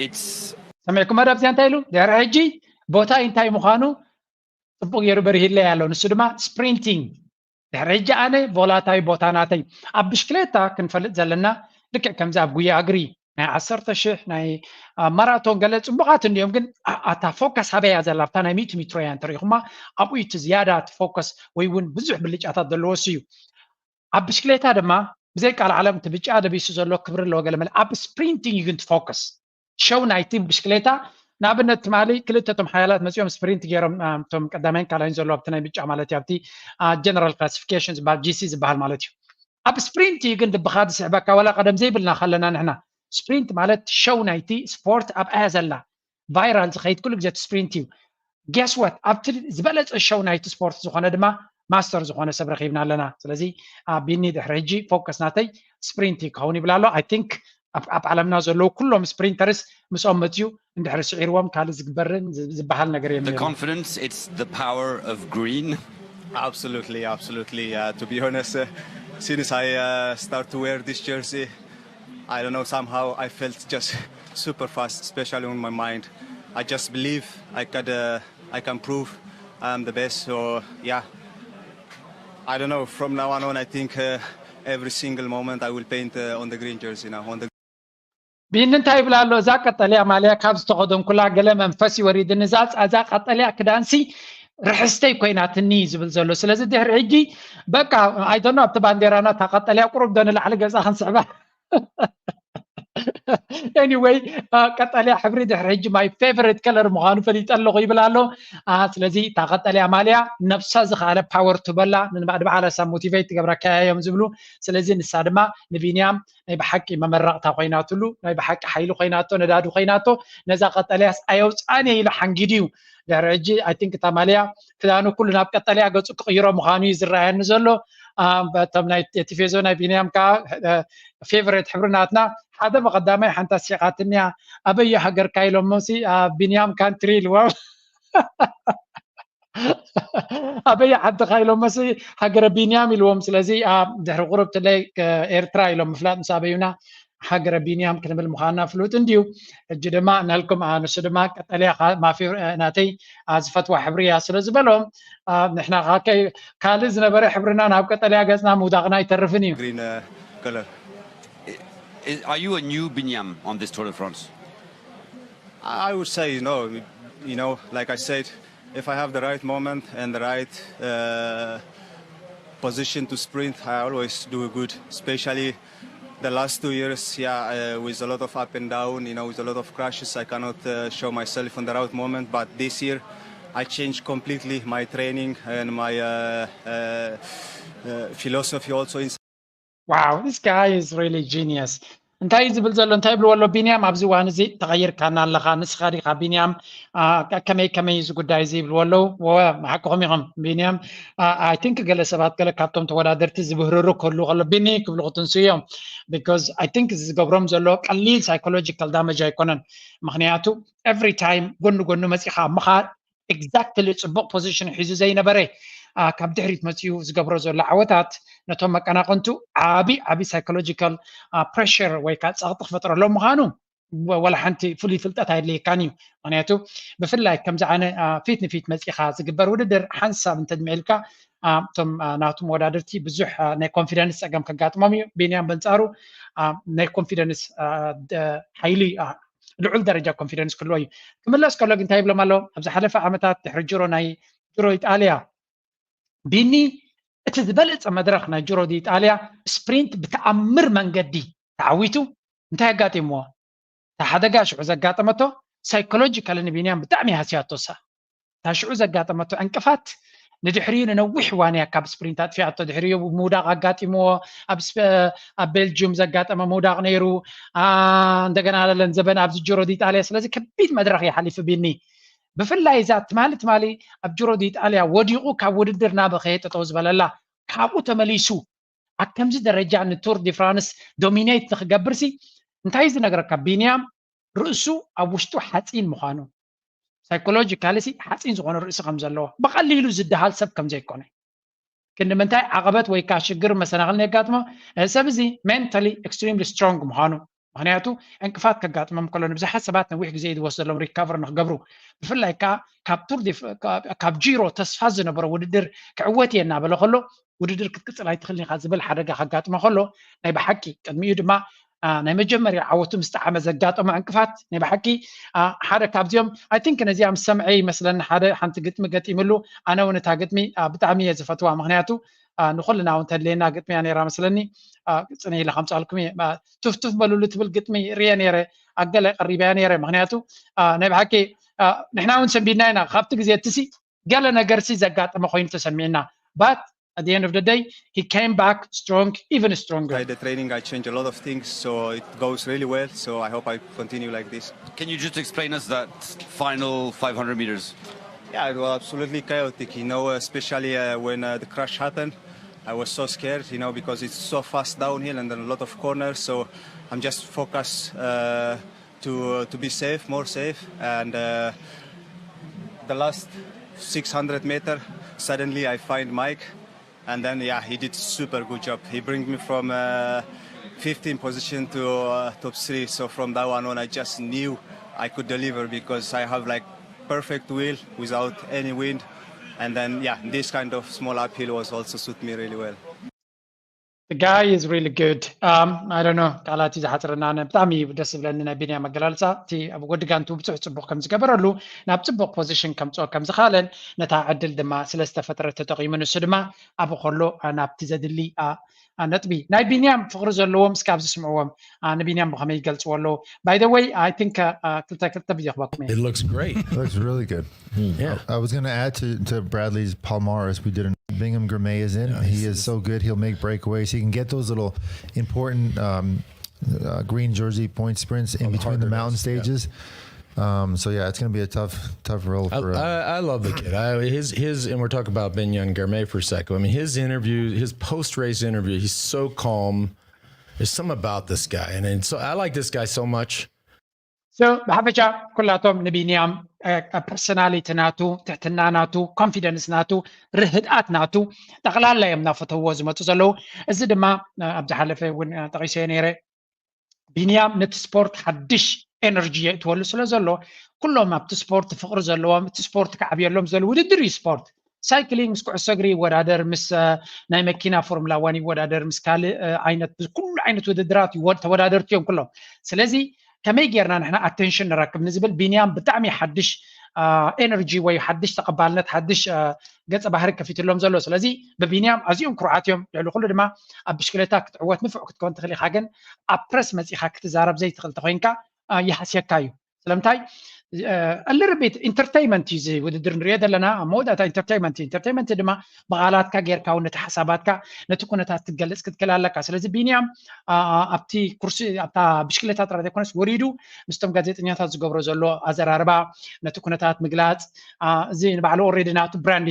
It's ሰሚዕኩም መደብ እዚኣ እንታይ ኢሉ ድሕሪ ሕጂ ቦታይ እንታይ ምዃኑ ፅቡቅ ገይሩ በሪሂለይ ኣሎ። ንሱ ድማ ስፕሪንቲንግ። ድሕሪ ሕጂ ኣነ ቮላታይ ቦታ ናተይ። ኣብ ብሽክሌታ ክንፈልጥ ዘለና ልክዕ ከምዚ ኣብ ጉያ እግሪ ናይ ዓሰርተ ሽሕ ናይ ማራቶን ገለ ፅቡቃት እንዲዮም፣ ግን ኣታ ፎከስ ኣበያ ዘላ ኣብታ ናይ ሚእቲ ሚትሮ እያ እንተሪኢኹማ ኣብኡ እቲ ዝያዳ እቲ ፎከስ ወይ እውን ብዙሕ ብልጫታት ዘለዎ እሱ እዩ። ኣብ ብሽክሌታ ድማ ብዘይ ቃል ዓለም እቲ ብጫ ደቢሱ ዘሎ ክብሪ ኣለዎ ገለ መለ ኣብ ስፕሪንቲንግ እዩ ግን ትፎከስ ሸው ናይቲ ብሽክሌታ ንኣብነት ትማሊ ክልተ እቶም ሓያላት መፂኦም ስፕሪንት ገይሮም እቶም ቀዳማይን ካልኣይን ዘሎ ኣብቲ ናይ ብጫ ማለት እዩ ኣብቲ ጀነራል ክላሲፊኬሽን ዝበሃል ጂሲ ዝበሃል ማለት እዩ። ኣብ ስፕሪንት እዩ ግን ልብኻ ዝስሕበካ ዋላ ቀደም ዘይብልና ከለና ንሕና ስፕሪንት ማለት ሸው ናይቲ ስፖርት ኣብኣያ ዘላ ቫይራል ዝኸይድ ኩሉ ግዜ እቲ ስፕሪንት እዩ። ጌስ ወት ኣብቲ ዝበለፀ ሸው ናይቲ ስፖርት ዝኾነ ድማ ማስተር ዝኾነ ሰብ ረኺብና ኣለና። ስለዚ ቢኒ ድሕሪ ሕጂ ፎከስ ናተይ ስፕሪንት ክኸውን ይብል ኣሎ። I think ኣብ ዓለምና ዘለዉ ኩሎም ስፕሪንተርስ ምስኦም መፅዩ እንድሕሪ ስዒርዎም ካልእ ዝግበርን ዝበሃል ነገር የለን። Confidence, it's the power of green. Absolutely, absolutely. Uh, to be honest, uh, since I uh, start to wear this jersey, I don't know, somehow I felt just super fast, especially on my mind. I just believe I could, uh, I can prove I'm the best. So yeah, I don't know. From now on, I think uh, every single moment I will paint uh, on the green jersey now. On the ቢኒ እንታይ ይብል ኣሎ? እዛ ቀጠልያ ማልያ ካብ ዝተኸደንኩላ ገለ መንፈስ ይወሪድኒ። እዛ እዛ ቀጠልያ ክዳንሲ ርሕስተይ ኮይናትኒ ዝብል ዘሎ። ስለዚ ድሕሪ ሕጂ በቃ I don't know ኣብቲ ባንዴራና እታ ቀጠልያ ቁሩብ ዶ ንላዕሊ ገጻ ክንስሕባ Anyway ቀጠልያ ሕብሪ ድሕሪ ሕጂ my favorite color ምዃኑ ፈሊጠ ኣለኹ ይብል ኣሎ። ስለዚ እታ ቀጠልያ ማልያ ነብሳ ዝኸኣለ ፓወር ትበላ ንባዕላ ሰብ ሞቲቬት ትገብረካ እዮም ዝብሉ። ስለዚ ንሳ ድማ ንቢንያም ናይ ብሓቂ መመረቕታ ኮይናትሉ፣ ናይ ብሓቂ ሓይሊ ኮይናቶ፣ ነዳዲ ኮይናቶ። ነዛ ቀጠልያስ ኣየውፅኣን እየ ኢሉ ሓንጊዱ እዩ። ድሕሪ ሕጂ I think እታ ማልያ ክዳኑ ኩሉ ናብ ቀጠልያ ገፁ ክቕይሮ ምዃኑ እዩ ዝረኣየኒ ዘሎ። እቶም ናይ ቲፌዞ ናይ ቢንያም ከዓ ፌቨሬት ሕብሪ ናትና ሓደ ብቐዳማይ ሓንቲ ኣስሒቓትኒ እያ። ኣበየ ሃገርካ ኢሎሞሲ ቢንያም ካንትሪ ኢልዎም። ኣበየ ዓድኻ ኢሎሞሲ ሃገረ ቢንያም ኢልዎም። ስለዚ ድሕሪ ቁሩብ ትለይ ኤርትራ ኢሎም ምፍላጥ ምስ ኣበዩና ሃገረ ቢንያም ክንብል ምዃንና ፍሉጥ እንድዩ። ሕጂ ድማ ናልኩም ኣነሱ ድማ ቀጠልያ ማፊ ናተይ ዝፈትዋ ሕብሪ እያ ስለ ዝበሎም ንሕና ካልእ ዝነበረ ሕብርና ናብ ቀጠልያ ገጽና ምውዳቕና ኣይተርፍን እዩ። Are you a new Binyam on this Tour de France? I would say no. You know, like I said, if I have the right moment and the right uh, position to sprint, I always do good, especially the last two years, yeah, uh, with a lot of up and down, you know, with a lot of crashes, I cannot uh, show myself on the right moment. But this year, I changed completely my training and my uh, uh, uh, philosophy also. In Wow, this guy is really genius. እንታይ እዩ ዝብል ዘሎ እንታይ ይብልዎ ኣሎ ቢንያም ኣብዚ እዋን እዚ ተቐይርካና ኣለኻ ንስኻ ዲኻ ቢንያም ከመይ ከመይ እዚ ጉዳይ እዚ ይብልዎ ኣለዉ። ሓቅኹም ኢኹም ቢንያም። I think ገለ ሰባት ገለ ካብቶም ተወዳደርቲ ዝብህርሩ ክህልዉ ከሎ ቢኒ ክብሉ ክትንስኡ እዮም። Because I think እዚ ዝገብሮም ዘሎ ቀሊል psychological damage ኣይኮነን። ምኽንያቱ every time ጎኒ ጎኒ መፂኻ ምኻድ exactly ፅቡቕ position ሒዙ ዘይነበረ ካብ ድሕሪት መፅኡ ዝገብሮ ዘሎ ዓወታት ነቶም መቀናቐንቱ ዓቢ ዓቢ psychological pressure ወይ ከዓ ፀቕጢ ክፈጥረሎም ምዃኑ ወላ ሓንቲ ፍሉይ ፍልጠት ኣየድልየካን እዩ። ምክንያቱ ብፍላይ ከምዚ ዓነ ፊት ንፊት መፂኻ ዝግበር ውድድር ሓንሳብ እንተድምዒልካ እቶም ናቱ መወዳድርቲ ብዙሕ ናይ confidence ፀገም ከጋጥሞም እዩ። ቢንያም በንፃሩ ናይ confidence ሓይሊ ልዑል ደረጃ confidence ክህልዎ እዩ። ክምለስ ከሎ ግን እንታይ ይብሎም ኣሎ? ኣብ ዝሓለፈ ዓመታት ድሕሪ ጅሮ ናይ ጅሮ ኢጣልያ ቢኒ እቲ ዝበለፀ መድረኽ ናይ ጅሮ ዲ ኢጣልያ ስፕሪንት ብተኣምር መንገዲ ተዓዊቱ እንታይ ኣጋጢምዎ? እታ ሓደጋ ሽዑ ዘጋጠመቶ ሳይኮሎጂካሊ ንቢንያም ብጣዕሚ ሃስያቶ እሳ። እታ ሽዑ ዘጋጠመቶ ዕንቅፋት ንድሕሪኡ ንነዊሕ እዋን እያ ካብ ስፕሪንት ኣጥፊኣቶ። ድሕሪኡ ምውዳቕ ኣጋጢምዎ። ኣብ ቤልጅዩም ዘጋጠመ ምውዳቕ ነይሩ። እንደገና ለንዘበን ኣብዚ ጅሮ ዲጣልያ። ስለዚ ከቢድ መድረኽ እዩ ሓሊፉ ቢኒ። ብፍላይ እዛ ትማሊ ትማሊ ኣብ ጅሮ ዲጣልያ ወዲቑ ካብ ውድድር ናበኸየ ጠጠው ዝበለላ ካብኡ ተመሊሱ ኣብ ከምዚ ደረጃ ንቱር ዲ ፍራንስ ዶሚኔት ንክገብርሲ እንታይ ዝነግረካ ቢንያም ርእሱ ኣብ ውሽጡ ሓፂን ምዃኑ ሳይኮሎጂካሊ ሲ ሓፂን ዝኾነ ርእሲ ከም ዘለዎ ብቐሊሉ ዝደሃል ሰብ ከም ዘይኮነ ግን ንምንታይ ዓቐበት ወይ ከዓ ሽግር መሰናኽል የጋጥሞ ሰብ እዚ mentally extremely strong ምዃኑ ምክንያቱ ዕንቅፋት ከጋጥሞም ከሎ ንብዙሓት ሰባት ነዊሕ ግዜ ዝወስደሎም recover ንክገብሩ ብፍላይ ከዓ ካብ ቱር ካብ ጂሮ ተስፋ ዝነበሮ ውድድር ክዕወት እየ እናበለ ከሎ ውድድር ክትቅፅል ኣይትኽእልን ኢኻ ዝብል ሓደጋ ከጋጥሞ ከሎ ናይ ብሓቂ ቅድሚኡ ድማ ናይ መጀመርያ ዓወቱ ምስ ጠዓመ ዘጋጠሞ ዕንቅፋት ናይ ብሓቂ ሓደ ካብዚኦም I think ነዚኣ ምስ ሰምዐ ይመስለኒ ሓደ ሓንቲ ግጥሚ ገጢምሉ ኣነ እውን እታ ግጥሚ ብጣዕሚ እየ ዝፈትዋ ምክንያቱ ንኩልና እውን ተድልየና ግጥሚ እያ ነይራ መስለኒ ፅነ ኢለ ከምፃልኩም እየ ቱፍቱፍ በሉሉ ትብል ግጥሚ ርየ ነይረ ኣገለ ቀሪበያ ነይረ ምክንያቱ ናይ ብሓቂ ንሕና እውን ሰንቢድና ኢና ካብቲ ግዜ እትሲ ገለ ነገር ሲ ዘጋጠመ ኮይኑ ተሰሚዕና but at the end of the day he came back strong even stronger. By the training I changed a lot of things so it goes really well so I hope I continue like this. Can you just explain us that final five hundred meters? Yeah, it was absolutely chaotic, you know, especially uh, when uh, the crash happened. I was so scared, you know, because it's so fast downhill and then a lot of corners. So I'm just focused uh, to uh, to be safe, more safe. And uh, the last six hundred meter, suddenly I find Mike, and then yeah, he did super good job. He bring me from uh, fifteen position to uh, top three. So from that one on, I just knew I could deliver because I have like perfect wheel without any wind. And then yeah, this kind of small uphill was also suit me really well. The guy is really good. Um, I don't know. ቃላት እዩ ዝሓፅረና። ኣነ ብጣዕሚ እዩ ደስ ዝብለኒ ናይ ቢንያም ኣገላልፃ። እቲ ኣብ ወዲ ጋንቱ ብዙሕ ፅቡቕ ከም ዝገበረሉ ናብ ፅቡቕ position ከምፅኦ ከም ዝኻለን ነታ ዕድል ድማ ስለ ዝተፈጠረ ተጠቒሙ ንሱ ድማ ኣብ ከሎ ናብቲ ዘድሊ ነጥቢ ናይ ቢንያም ፍቕሪ ዘለዎም እስኪ ኣብዚ ስምዕዎም ንቢንያም ብኸመይ ይገልፅዎ ኣለዉ by the way I think ክልተ ክልተ video ክበኩም እየ It looks great. Looks really good. Yeah. I was going to add to, to Bradley's Palmares. We did an Bingham Grimay is in. He is so good. He'll make breakaways. He can get those little important um, uh, green jersey point sprints in between the mountain stages. Um, so yeah, it's going to be a tough, tough role I, for. Uh, I, I love the kid. I, his his and we're talking about Binyon Gourmet for a second. I mean, his interview, his post race interview, he's so calm. There's something about this guy, and, and so I like this guy so much. So ብሓፈሻ ኩላቶም ንቢንያም personality ናቱ ትሕትና ናቱ confidence ናቱ ርህድኣት ናቱ ጠቕላላ እዮም እናፈተውዎ ዝመፁ ዘለዉ እዚ ድማ ኣብ ዝሓለፈ እውን ጠቂሰዮ ነይረ ቢንያም ነቲ ስፖርት ሓድሽ ኤነርጂ የእትወሉ ስለ ዘሎ፣ ኩሎም ኣብቲ ስፖርት ፍቕሪ ዘለዎም፣ እቲ ስፖርት ክዓብየሎም ዘሎ ውድድር እዩ። ስፖርት ሳይክሊንግ ምስ ኩዕሶ እግሪ ይወዳደር፣ ምስ ናይ መኪና ፎርሙላ ዋን ይወዳደር፣ ምስ ካልእ ዓይነት፣ ኩሉ ዓይነት ውድድራት ተወዳደርቲ እዮም ኩሎም። ስለዚ ከመይ ጌርና ንሕና ኣቴንሽን ንረክብ ንዝብል ቢንያም ብጣዕሚ ሓድሽ ኤነርጂ ወይ ሓድሽ ተቐባልነት፣ ሓድሽ ገፀ ባህሪ ከፊትሎም ዘሎ። ስለዚ ብቢንያም ኣዝዮም ክሩዓት እዮም። ልዕሊ ኩሉ ድማ ኣብ ብሽክሌታ ክትዕወት ንፉዕ ክትከውን ትኽእል ኢኻ፣ ግን ኣብ ፕረስ መፂኻ ክትዛረብ ዘይትኽእል ተኮይንካ ይሃስየካ እዩ። ስለምንታይ? ልርቤት ኢንተርቴይመንት እዩ እዚ ውድድር ንሪኦ ዘለና። ኣብ መወዳእታ ኢንተርቴይመንት እዩ። ኢንተርቴይመንት ድማ ብቓላትካ ጌርካ እውን ነቲ ሓሳባትካ ነቲ ኩነታት ትገልፅ ክትክእል ኣለካ። ስለዚ ቢንያም ኣብቲ ኩርሲ ኣብታ ብሽክሌታ ጥራሕ ዘይኮነስ ወሪዱ ምስቶም ጋዜጠኛታት ዝገብሮ ዘሎ ኣዘራርባ፣ ነቲ ኩነታት ምግላፅ፣ እዚ ንባዕሉ ኦልሬዲ ናቱ ብራንድ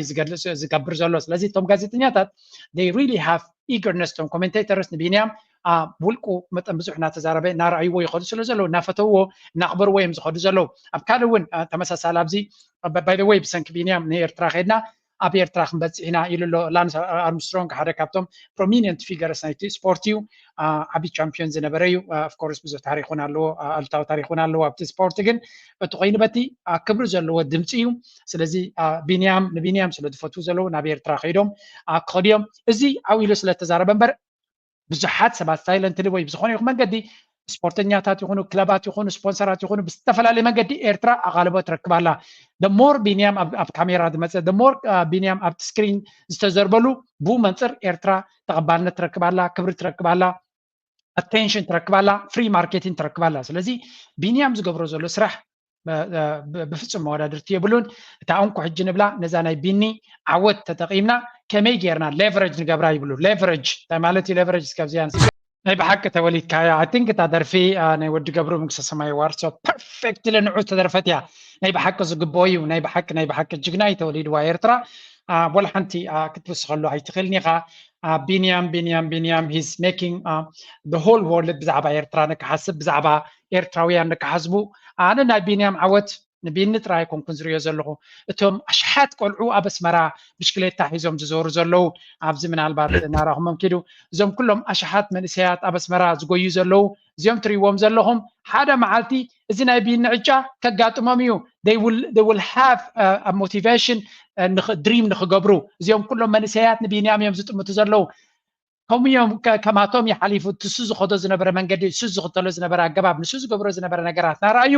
ዝገብር ዘሎ። ስለዚ እቶም ጋዜጠኛታት they really have eagerness፣ እቶም ኮሜንቴተርስ ንቢንያም ውልቁ መጠን ብዙሕ እናተዛረበ እናረኣይዎ ይኸዱ ስለ ዘለዉ እናፈተውዎ እናኽበርዎ እዮም ዝኸዱ ዘለዉ። ኣብ ካልእ እውን ተመሳሳሊ ኣብዚ ባይ ወይ ብሰንኪ ቢንያም ንኤርትራ ከድና ኣብ ኤርትራ ክንበፅሕ ኢና ኢሉ ኣሎ ላንስ ኣርምስትሮንግ፣ ሓደ ካብቶም ፕሮሚኒንት ፊገርስ ናይቲ ስፖርት እዩ። ዓቢ ቻምፒዮን ዝነበረ እዩ። ኦፍኮርስ ብዙሕ ታሪክ እውን ኣለዎ፣ ኣሉታዊ ታሪክ እውን ኣለዎ ኣብቲ ስፖርት። ግን እቲ ኮይኑ በቲ ክብሪ ዘለዎ ድምፂ እዩ። ስለዚ ቢንያም ንቢንያም ስለ ዝፈትዉ ዘለዉ ናብ ኤርትራ ከይዶም ክኸዱ እዮም። እዚ ዓው ኢሉ ስለተዛረበ እምበር ብዙሓት ሰባት ሳይለንትሊ ወይ ብዝኾነ ይኹን መንገዲ ስፖርተኛታት ይኹኑ ክለባት ይኹኑ ስፖንሰራት ይኹኑ ብዝተፈላለየ መንገዲ ኤርትራ ኣቓልቦ ትረክብ ኣላ። ሞር ቢንያም ኣብ ካሜራ ዝመፀ፣ ሞር ቢንያም ኣብቲ ስክሪን ዝተዘርበሉ ብኡ መንፅር ኤርትራ ተቐባልነት ትረክብ ኣላ፣ ክብሪ ትረክብ ኣላ፣ ኣቴንሽን ትረክብ ኣላ፣ ፍሪ ማርኬቲንግ ትረክብ ኣላ። ስለዚ ቢንያም ዝገብሮ ዘሎ ስራሕ ብፍፁም መወዳድርቲ የብሉን። እታ እንኮ ሕጂ ንብላ ነዛ ናይ ቢኒ ዓወት ተጠቒምና ከመይ ጌርና ሌቨረጅ ንገብራ ይብሉ። ሌቨረጅ እንታይ ማለት እዩ? ሌቨረጅ እስከ ኣብዚኣ ናይ ብሓቂ ተወሊድካያ። I think እታ ደርፊ ናይ ወዲ ገብሩ መንግስተ ሰማይ ዋርሶ ፐርፌክትሊ ንዑ ዝተደርፈት እያ። ናይ ብሓቂ ዝግብኦ እዩ። ናይ ብሓቂ ናይ ብሓቂ ጅግና እዩ ተወሊድዋ ኤርትራ። ወላ ሓንቲ ክትውስኸሉ ኣይትኽእልን ኢኻ። ቢንያም ቢንያም ቢንያም he's making the whole world ብዛዕባ ኤርትራ ንክሓስብ ብዛዕባ ኤርትራውያን ንክሓስቡ። ኣነ ናይ ቢንያም ዓወት ንቢኒ ጥራይ ኣይኮንኩን ዝሪኦ ዘለኹ። እቶም ኣሽሓት ቆልዑ ኣብ ኣስመራ ብሽክሌታ ሒዞም ዝዞሩ ዘለዉ፣ ኣብዚ ምናልባት ናራኹሞም ኪዱ፣ እዞም ኩሎም ኣሽሓት መንእሰያት ኣብ ኣስመራ ዝጎዩ ዘለዉ፣ እዚኦም ትሪእዎም ዘለኹም ሓደ መዓልቲ እዚ ናይ ቢኒ ዕጫ ከጋጥሞም እዩ። They will have a motivation ድሪም ንክገብሩ። እዚኦም ኩሎም መንእሰያት ንቢንያም እዮም ዝጥምቱ ዘለዉ። ከምኡ እዮም ከማቶም ይሓሊፉ። ንሱ ዝኸዶ ዝነበረ መንገዲ፣ ንሱ ዝኽተሎ ዝነበረ ኣገባብ፣ ንሱ ዝገብሮ ዝነበረ ነገራት ናርኣዩ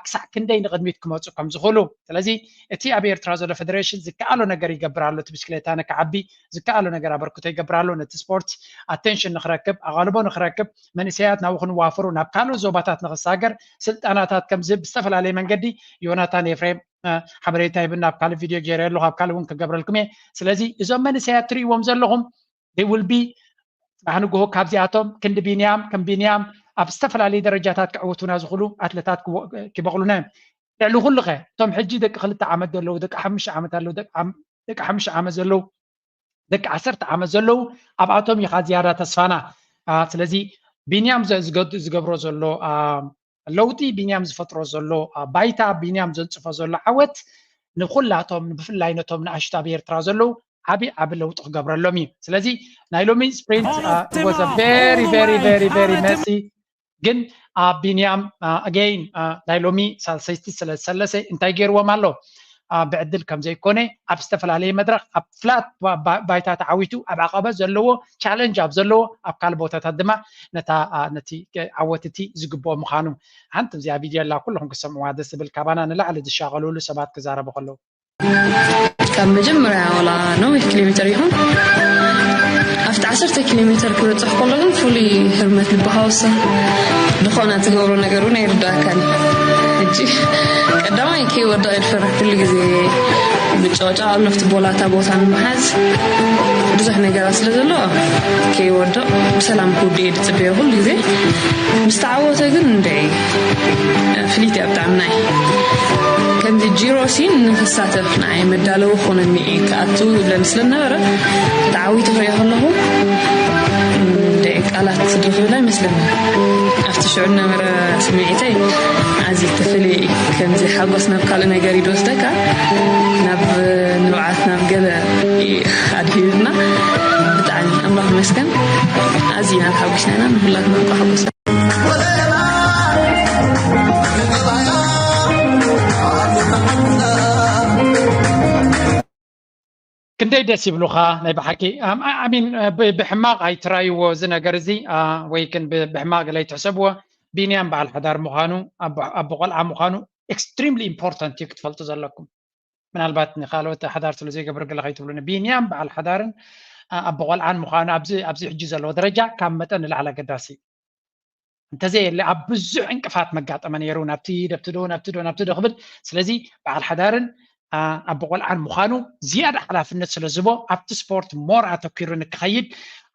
ክሳዕ ክንደይ ንቕድሚት ክመፁ ከም ዝኽእሉ። ስለዚ እቲ ኣብ ኤርትራ ዘሎ ፌደሬሽን ዝከኣሎ ነገር ይገብር ኣሎ። እቲ ብሽክሌታ ንክዓቢ ዝከኣሎ ነገር ኣበርክቶ ይገብር ኣሎ። ነቲ ስፖርት ኣቴንሽን ንክረክብ፣ ኣቓልቦ ንክረክብ፣ መንእሰያት ናብኡ ክንዋፍሩ፣ ናብ ካልኦት ዞባታት ንክሳገር ስልጠናታት ከም ዝህብ ብዝተፈላለየ መንገዲ ዮናታን ኤፍሬም ሓበሬታ ይብና። ኣብ ካልእ ቪድዮ ገይረ ኣለኹ፣ ኣብ ካልእ እውን ክገብረልኩም እየ። ስለዚ እዞም መንእሰያት ትርእይዎም ዘለኹም they will be፣ ጽባሕ ንግሆ ካብዚኣቶም ክንዲ ቢንያም ከም ቢንያም ኣብ ዝተፈላለዩ ደረጃታት ክዕውቱና ዝኽእሉ ኣትለታት ክበቕሉና እዮም። ልዕሊ ኩሉ ኸ እቶም ሕጂ ደቂ ክልተ ዓመት ዘለዉ፣ ደቂ ሓሙሽተ ዓመት ኣለዉ፣ ደቂ ሓሙሽተ ዓመት ዘለዉ፣ ደቂ ዓሰርተ ዓመት ዘለዉ ኣብኣቶም ኢኻ ዝያዳ ተስፋና። ስለዚ ቢንያም ዝገብሮ ዘሎ ለውጢ፣ ቢንያም ዝፈጥሮ ዘሎ ባይታ፣ ቢንያም ዘንጽፎ ዘሎ ዓወት ንኩላቶም ብፍላይ ነቶም ንኣሽቱ ኣብ ኤርትራ ዘለዉ ዓቢ ዓቢ ለውጢ ክገብረሎም እዩ። ስለዚ ናይ ሎሚ ስፕሪንት was a very very very very messy፣ ግን ቢንያም ኣገይን ናይ ሎሚ ሳልሰይቲ ስለ ዝሰለሰ እንታይ ገይርዎም ኣሎ? ብዕድል ከም ዘይኮነ ኣብ ዝተፈላለየ መድረኽ ኣብ ፍላት ባይታ ተዓዊቱ ኣብ ዓቐበት ዘለዎ ቻለንጅ ኣብ ዘለዎ ኣብ ካልእ ቦታታት ድማ ነታ ነቲ ዓወት እቲ ዝግብኦ ምዃኑ። ሓንቲ እዚኣ ቪድዮ ኣላ ኩልኹም ክሰምዕዋ ደስ ዝብል ካባና ንላዕሊ ዝሻቐልሉ ሰባት ክዛረቡ ከለዉ። ካብ መጀመርያ ዋላ ነዊሕ ኪሎ ሜተር ይኹን ኣብቲ ዓሰርተ ኪሎ ሜተር ክበፅሕ ከሎ ግን ፍሉይ ህርመት ልቢ ሃወሰ ዝኾነ ትገብሮ ነገር እውን ኣይርዳእካን። ሕጂ ቀዳማይ ከይወድቕ እየ ዝፈርሕ ኩሉ ግዜ ምጭቕጫቕ ኣሎ ኣብቲ ቦላታ ቦታ ንምሓዝ ብዙሕ ነገራት ስለ ዘሎ ከይወድቕ ብሰላም ክውድእ እየ ዝፅበዮ ኩሉ ግዜ። ምስ ተዓወተ ግን እንደ ፍሊት እያ ብጣዕሚ ናይ ከምዚ ጂሮ ሲን ንክሳተፍ ንዓይ መዳለዊ ክኾነኒ እየ ክኣቱ ይብለኒ ስለ ዝነበረ ተዓዊቱ ክሪኦ ከለኹ እንደ ቃላት ዝድርኽብል ኣይመስለኒ ኣብቲ ሽዑ ዝነበረ ስምዒተይ ኣዝዩ ዝተፈለየ እዩ ከምዚ ሓጎስ ናብ ካልእ ነገር እዩ ዝወስደካ ናብ ንብዓት ናብ ገለ ኣድሂብና ብጣዕሚ ኣምላኽ ይመስገን ኣዝዩ ናብ ሓጒስና ኢና ንኩላትና ተሓጎስና ክንደይ ደስ ይብሉኻ ናይ ብሓቂ። ኣም- ኣይ- ኣሚን፣ ብ- ብሕማቕ ኣይትራይዎ እዚ ነገር እዚ፣ ኣ፣ ወይ ግን ብ- ብሕማቕ ገለ ኣይትሕሰብዎ። ቢንያም በዓል ሓዳር ምዃኑ፣ ኣቦ ኣቦ ቆልዓ ምዃኑ ኤክስትሪምሊ ኢምፖርታንት እዩ ክትፈልጡ ዘለኩም። ምናልባት ንካልኦት ሓዳር ስለ ዘይገብር ገለ ከይትብሉኒ፣ ቢንያም በዓል ሓዳርን፣ ኣ፣ ኣቦ ቆልዓን ምዃኑ ኣብዚ ኣብዚ ሕጂ ዘለዎ ደረጃ ካብ መጠን ንላዕሊ ኣገዳሲ እዩ። እንተዘየለ ኣብ ብዙሕ ዕንቅፋት መጋጠመ ነይሩ፣ ናብቲ ደብቲ ዶ ናብቲ ዶ ናብቲ ዶ ክብል። ስለዚ በዓል ሓዳርን፣ ኣ፣ ኣቦ ቆልዓን ምዃኑ ዝያዳ ሓላፍነት ስለ ዝቦ ኣብቲ ስፖርት ሞር ኣተኪሩ ንክኸይድ፣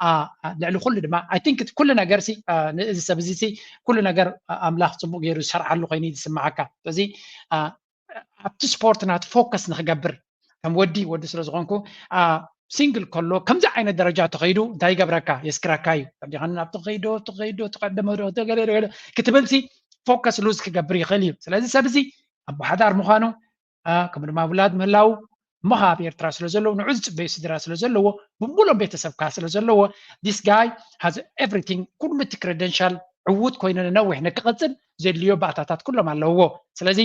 ኣ፣ ኣ፣ ልዕሊ ኩሉ ድማ ኣይ ቲንክ ኩሉ ነገር ሲ፣ ኣ፣ ንእዚ ሰብ እዚ ሲ ኩሉ ነገር፣ ኣ፣ ኣምላኽ ጽቡቕ ገይሩ ዝሰርዓሉ ኮይኑ እዩ ዝስምዓካ። ስለዚ፣ ኣ፣ ኣብቲ ስፖርት ናቱ ፎከስ ንክገብር ከም ወዲ ወዲ ስለ ዝኾንኩ፣ ኣ፣ ሲንግል ከሎ ከምዚ ዓይነት ደረጃ ተኸይዱ እንታይ ይገብረካ? የስክረካ እዩ። ተዲኻን ኣብቲ ከይዶ ኣብቲ ከይዶ ተቀደመ ዶ ተገለ ዶ ገለ ክትብል ሲ ፎከስ ሉዝ ክገብር ይኽእል እዩ። ስለዚ ሰብ እዚ ኣቦ ሓዳር ምዃኑ፣ ኣ፣ ከምኡ ድማ ውላድ ምህላው፣ እሞ ኸዓ ኣብ ኤርትራ ስለ ዘለዉ ንዑ ዝጽበዩ ስድራ ስለ ዘለዎ ብምሉኦም ቤተሰብካ ስለ ዘለዎ this guy has everything ኩሉ እቲ ክረደንሻል ዕዉት ኮይኑ ንነዊሕ ንክቐጽል ዘድልዮ ባእታታት ኩሎም ኣለውዎ። ስለዚ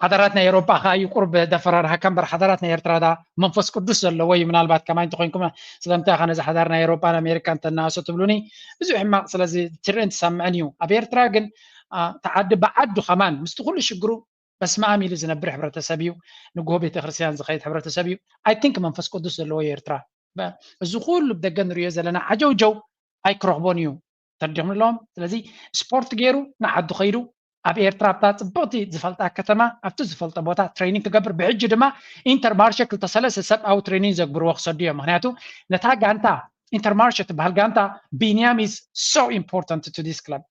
ሓዳራት ናይ ኤሮጳ ከኣ እዩ ቁሩብ ደፈራርሃካ እምበር ሓዳራት ናይ ኤርትራ ዳ መንፈስ ቅዱስ ዘለዎ እዩ። ምናልባት ከማይ እንተኮይንኩም ስለምንታይ ኢኻ ነዚ ሓዳር ናይ ኤሮጳን ኣሜሪካን ተናእሶ ትብሉኒ? ብዙሕ ሕማቕ ስለዚ ትርእን ትሰምዕን እዩ። ኣብ ኤርትራ ግን፣ ኣ፣ እቲ ዓዲ ብዓዱ ከማን ምስቲ ኩሉ ሽግሩ በስመ ኣብ ኢሉ ዝነብር ሕብረተሰብ እዩ። ንግሆ ቤተክርስትያን ዝኸይድ ሕብረተሰብ እዩ። ኣይ ቲንክ መንፈስ ቅዱስ ዘለዎ እዩ ኤርትራ። በ- እዚ ኩሉ ብደገ ንሪኦ ዘለና ዓጀውጀው ኣይክረኽቦን እዩ። ተረዲኹም ኣለዎም። ስለዚ ስፖርት ገይሩ ንዓዱ ከይዱ ኣብ ኤርትራ ኣብታ ጽብቕቲ ዝፈልጣ ከተማ ኣብቲ ዝፈልጦ ቦታ ትሬኒንግ ክገብር፣ ብሕጂ ድማ ኢንተርማርሸ ክልተ ሰለስተ ሰብኣዊ ትሬኒንግ ዘግብርዎ ክሰዱ እዮም። ምክንያቱ ነታ ጋንታ ኢንተርማርሸ ትበሃል ጋንታ ቢንያም is so important to this club።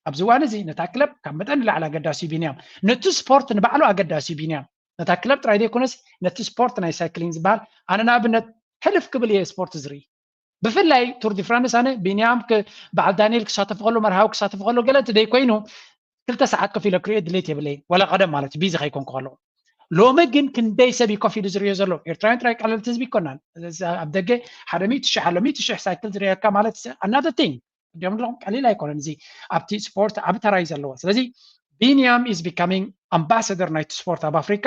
ኣብዚ እዋን እዚ ነታ ክለብ ካብ መጠን ንላዕሊ ኣገዳሲ እዩ ቢንያም። ነቲ ስፖርት ንባዕሉ ኣገዳሲ እዩ ቢንያም። ነታ ክለብ ጥራይ ዘይኮነስ ነቲ ስፖርት ናይ ሳይክሊንግ ዝበሃል፣ ኣነ ንኣብነት ሕልፍ ክብል እየ ስፖርት ዝርኢ። ብፍላይ ቱር ዲ ፍራንስ ኣነ ቢንያም ክ- በዓል ዳንኤል ክሳተፍ ከሎ መርሃዊ ክሳተፍ ከሎ ገለ እንተ ደይኮይኑ ክልተ ሰዓት ኮፍ ኢለ ክሪኦ ድሌት የብለይን፣ ዋላ ቀደም ማለት እዩ ቢዚ ከይኮንኩ ከለኹ። ሎሚ ግን ክንደይ ሰብ እዩ ኮፍ ኢሉ ዝሪኦ ዘሎ? ኤርትራውያን ጥራይ ቀለልቲ ህዝቢ ይኮናን። እዚ ኣብ ደገ ሓደ ሚእቲ ሽሕ ኣሎ፣ ሚእቲ ሽሕ ሳይክል ዝሪኣካ ማለት ኣናዘር ቲንግ። እንዲኦም ኣለኹም ቀሊል ኣይኮነን። እዚ ኣብቲ ስፖርት ዓቢ ተራ እዩ ዘለዎ። ስለዚ ቢንያም is becoming ኣምባሳደር ናይቲ ስፖርት ኣብ ኣፍሪካ።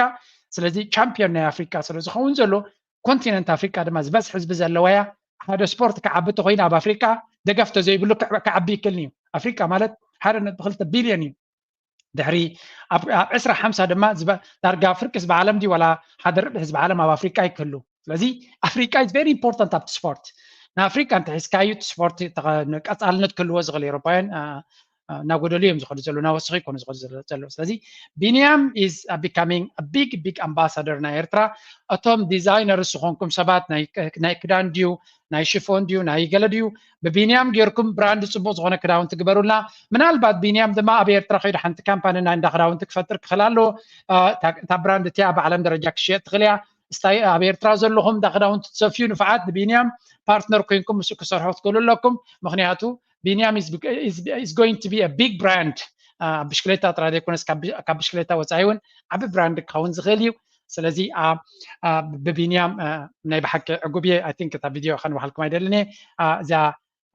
ስለዚ ቻምፒዮን ናይ ኣፍሪካ ስለ ዝኸውን ዘሎ ኮንቲነንት ኣፍሪካ ድማ ዝበዝሕ ህዝቢ ዘለዋ እያ። ሓደ ስፖርት ክዓቢ ተኮይኑ ኣብ ኣፍሪካ ደገፍ ተዘይብሉ ክዕ- ክዓቢ ይክልን እዩ። ኣፍሪካ ማለት ሓደ ነጥቢ ክልተ ቢልዮን እዩ። ድሕሪ ኣብ ኣብ ዕስራ ሓምሳ ድማ ዝባ- ዳርጋ ፍርቂ ህዝቢ ዓለም ድዩ ዋላ ሓደ ርብዒ ህዝቢ ዓለም ኣብ ኣፍሪቃ ይክህሉ። ስለዚ ኣፍሪቃ is very important ኣብቲ ስፖርት። ንኣፍሪቃ እንተሒዝካዩ እቲ ስፖርት ተኸ- ቀጻልነት ክህልዎ ዝኽእል ኤሮፓውያን ኣ፣ ኣ፣ እናጎደሉ እዮም ዝኸዱ ዘለዉ፣ እናወሰኹ ይኮኑ ዝኸዱ ዘለ- ዘለዉ። ስለዚ ቢንያም is becoming big big ኣምባሳደር ናይ ኤርትራ። እቶም ዲዛይነርስ ዝኾንኩም ሰባት ናይ ናይ ክዳን ድዩ ናይ ሽፎን ድዩ ናይ ገለ ድዩ ብቢንያም ጌርኩም ብራንድ ጽቡቅ ዝኾነ ክዳውንቲ ግበሩልና። ምናልባት ቢንያም ድማ ኣብ ኤርትራ ከይዱ ሓንቲ ካምፓኒ ናይ እንዳ ክዳውንቲ ክፈጥር ክኽእል ኣሎ። እ፣ እታ እታ ብራንድ እቲኣ ኣብ ዓለም ደረጃ ክሽየጥ ትኽእል እያ። እስታይ ኣብ ኤርትራ ዘለኹም እንዳ ክዳውንቲ ትሰፍዩ ንፉዓት ንቢንያም ፓርትነር ኮይንኩም ምስኡ ክሰርሑ ክትክእሉ ኣለኩም። ምኽንያቱ ቢንያም is going to be a big brand። እ፣ ብሽክሌታ ጥራይ ዘይኮነስ ካብ ካብ ብሽክሌታ ወጻኢ እውን ዓቢ ብራንድ ክኸውን ዝኽእል እዩ። ስለዚ ኣ፣ ኣ፣ ብቢንያም ኣ፣ ናይ ብሓቂ ዕጉብ እየ። I think እታ ቪድዮ ከንውሃልኩም ኣይደልን እየ። ኣ፣ እዚኣ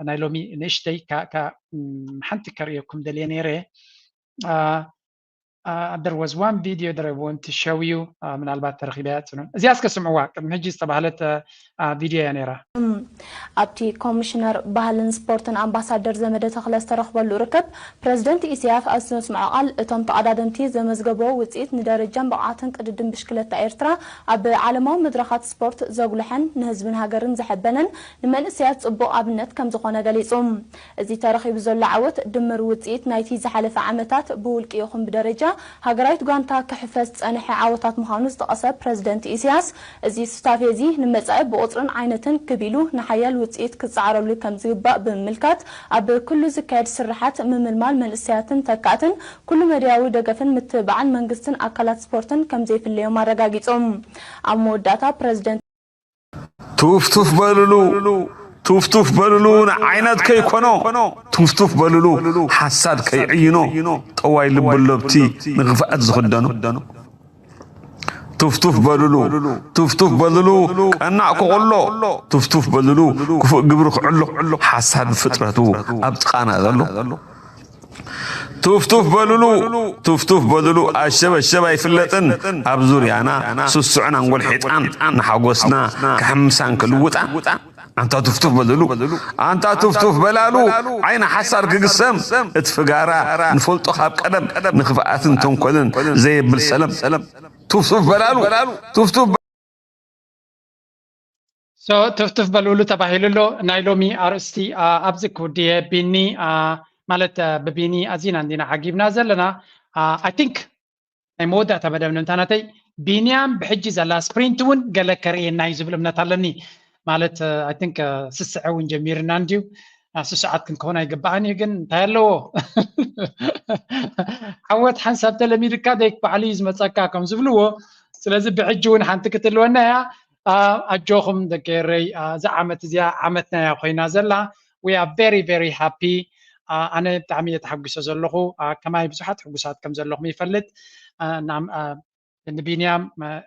ናይ ሎሚ ንእሽተይ ካ- ካ- ም፣ ሓንቲ ከርእየኩም ደልየ ነይረ። ኣ፣ ኣ፣ there was one video that I want to show you። ኣ፣ ምናልባት ተረኺበያ ጽኑን። እዚኣ እስከ ስምዕዋ። ቅድሚ ሕጂ ዝተባህለት ኣ፣ ቪድዮ እያ ነይራ። ኣብቲ ኮሚሽነር ባህልን ስፖርትን ኣምባሳደር ዘመደ ተኽለ ዝተረኽበሉ ርክብ ፕረዚደንት ኢሳያስ ኣብ ዘስምዖ ቃል፣ እቶም ተቐዳደምቲ ዘመዝገብዎ ውፅኢት ንደረጃን ብቕዓትን ቅድድም ብሽክለታ ኤርትራ ኣብ ዓለማዊ መድረኻት ስፖርት ዘጉልሐን ንህዝብን ሃገርን ዘሐበነን ንመንእሰያት ፅቡቕ ኣብነት ከምዝኾነ ገሊፁ። እዚ ተረኺቡ ዘሎ ዓወት ድምር ውፅኢት ናይቲ ዝሓለፈ ዓመታት ብውልቂ ይኹን ብደረጃ ሃገራዊት ጋንታ ክሕፈስ ዝፀንሐ ዓወታት ምዃኑ ዝጠቐሰ ፕረዚደንት ኢሳያስ፣ እዚ ሱታፌ እዚ ንመጻኢ ብቑጽርን ዓይነትን ክብ ኢሉ ንሓያል ውጽኢት ክጸዓረሉ ከም ዝግባእ ብምምልካት፣ ኣብ ኩሉ ዝካየድ ስርሓት ምምልማል መንእሰያትን ተካእትን ኩሉ መዳያዊ ደገፍን ምትብባዕን መንግስትን ኣካላት ስፖርትን ከም ዘይፍለዮም ኣረጋጊጾም። ኣብ መወዳእታ ፕረዚደንት ቱፍ ቱፍ በልሉ ቱፍ ቱፍ በልሉ ንዓይነት ከይኮኖ ቱፍ ቱፍ በልሉ ሓሳድ ከይዕይኖ ጠዋይ ልብለብቲ ንኽፍኣት ዝኽደኑ ቱፍ ቱፍ በልሉ ቱፍ ቱፍ በልሉ ቀናእ ክቕሎ ቱፍ ቱፍ በልሉ ክፉእ ግብሪ ክዕሎ ሓሳድ ፍጥረቱ ኣብ ጥቓና ዘሎ ቱፍቱፍ በሉሉ፣ ቱፍቱፍ በሉሉ፣ ኣሸበሸብ ኣይፍለጥን። ኣብ ዙርያና ስሱዕን ኣንጎል ሒጣን ንሓጎስና ክሕምሳን ክልውጣን። ኣንታ ቱፍቱፍ በሉሉ፣ ኣንታ ቱፍቱፍ በላሉ፣ ዓይኒ ሓሳር ክግሰም፣ እቲ ፍጋራ ንፈልጦ ካብ ቀደም ንክፍኣትን ተንኮልን ዘየብል ሰለም። ቱፍቱፍ በላሉ፣ ቱፍቱፍ So ትፍትፍ በልብሉ ተባሂሉ ኣሎ። ናይ ሎሚ ኣርእስቲ ኣብዚ ክውድየ ቢኒ ማለት ብቢኒ ኣዚና እንዲና ዓጊብና ዘለና። I think ናይ መወዳእታ መደብ ንምንታ ናተይ ቢንያም ብሕጂ ዘላ ስፕሪንት እውን ገለ ከርእየና እዩ ዝብል እምነት ኣለኒ። ማለት I think ስስዐ እውን ጀሚርና እንድዩ። ስሱዓት ክንከውን ኣይግባኣን እዩ ግን እንታይ ኣለዎ? ዓወት ሓንሳብ ተለሚድካ ደይክ ባዕሉ እዩ ዝመፀካ ከም ዝብልዎ። ስለዚ ብሕጂ እውን ሓንቲ ክትህልወና እያ። ኣጆኹም ደቂ ኤረይ፣ እዛ ዓመት እዚኣ ዓመትና እያ ኮይና ዘላ። We are very very happy። ኣነ ብጣዕሚ እየ ተሓጒሰ ዘለኹ። ከማይ ብዙሓት ሕጉሳት ከም ዘለኹም ይፈልጥ። ንቢንያም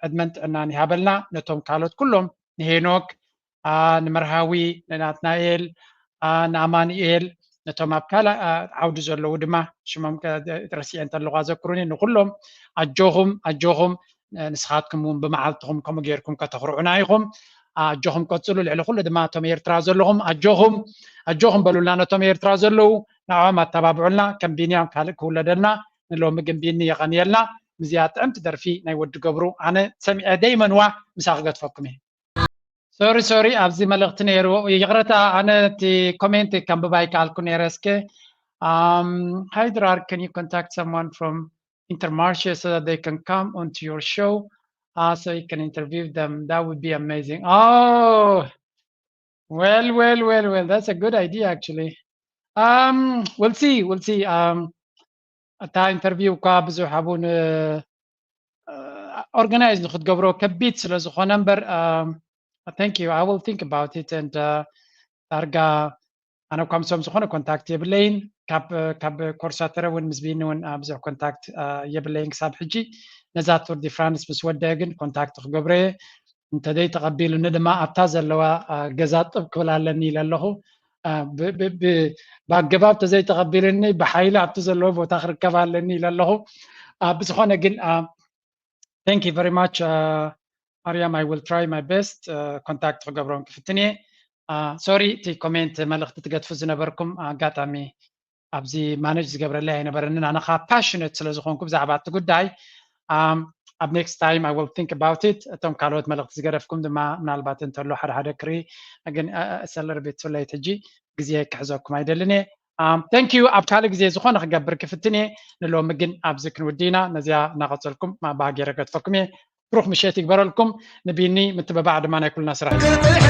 ዕድመን ጥዕናን ይሃበልና። ነቶም ካልኦት ኩሎም ንሄኖክ፣ ንመርሃዊ፣ ንናትናኤል፣ ንኣማኑኤል፣ ነቶም ኣብ ካልእ ዓውዲ ዘለዉ ድማ ሽሞም ረሲዐ እንተለኹ ኣዘክሩኒ። ንኩሎም ኣጆኹም ኣጆኹም። ንስኻትኩም እውን ብመዓልትኹም ከምኡ ጌርኩም ከተኽርዑና ኢኹም። ኣጆኹም ቀጽሉ። ልዕሊ ኩሉ ድማ እቶም ኤርትራ ዘለኹም ኣጆኹም ኣጆኹም በሉልና። ነቶም ኤርትራ ዘለዉ ንዕኦም ኣተባብዑልና። ከም ቢንያም ካልእ ክውለደልና። ንሎሚ ግን ቢኒ የቐንየልና። ምስዚኣ ጥዕምቲ ደርፊ ናይ ወዲ ገብሩ ኣነ ሰሚዐ ደይመንዋ ምሳኺ ክገድፈኩም እየ። ሶሪ ሶሪ ኣብዚ መልእኽቲ ነይሩ። ይቕረታ ኣነ እቲ ኮሜንት ከንብብ ኣይከኣልኩ ነይረ። እስከ um, hi Drar, can you contact someone from Intermarché so that they can come onto your show? Uh, so you can interview them. That would be amazing. Oh, well, well, well, well. That's a good idea, actually. Um, we'll see. We'll see. Um, እታ ኢንተርቪው እኳ ብዙሕ ኣብኡ ኦርጋናይዝ ንክትገብሮ ከቢድ ስለ ዝኾነ እምበር thank you, I will think about it and ዳርጋ ኣነ እኳ ምሶም ዝኾነ ኮንታክት የብለይን። ካብ ኮርሳተረ እውን ምስ ቢኒ እውን ብዙሕ ኮንታክት የብለይን ክሳብ ሕጂ። ነዛ ቱር ዲ ፍራንስ ምስ ወደአ ግን ኮንታክት ክገብሮ እየ። እንተዘይ ተቐቢሉኒ ድማ ኣብታ ዘለዋ ገዛ ጥብ ክብል ኣለኒ ኢለ ኣለኹ። ብኣገባብ ተዘይተቐቢልኒ ብሓይሊ ኣብቲ ዘለዎ ቦታ ክርከብ ኣለኒ ኢለ ኣለኹ። ብዝኾነ ግን thank you very much ማርያም። I will try my best ኮንታክት ክገብሮም ክፍትን እየ። ሶሪ እቲ ኮሜንት መልእኽቲ ትገድፉ ዝነበርኩም ኣጋጣሚ ኣብዚ ማነጅ ዝገብረለይ ኣይነበረንን። ኣነ ከዓ ፓሽነት ስለ ዝኾንኩ ብዛዕባ እቲ ጉዳይ ኣብ next time I will think about it። እቶም ካልኦት መልእኽቲ ዝገደፍኩም ድማ ምናልባት እንተሎ ሓደ ሓደ ክርኢ ግን ሰለር ቤት ፍለይት ሕጂ ግዜ ክሕዘኩም ኣይደልን እየ። Thank you። ኣብ ካልእ ግዜ ዝኾነ ክገብር ክፍትን እየ። ንሎሚ ግን ኣብዚ ክንውዲ ኢና። ነዚኣ እናቐፀልኩም ማባሃ ገይረ ገድፈኩም እየ። ብሩኽ ምሸት ይግበረልኩም። ንቢኒ ምትብባዕ ድማ ናይ ኩልና ስራሕ እዩ።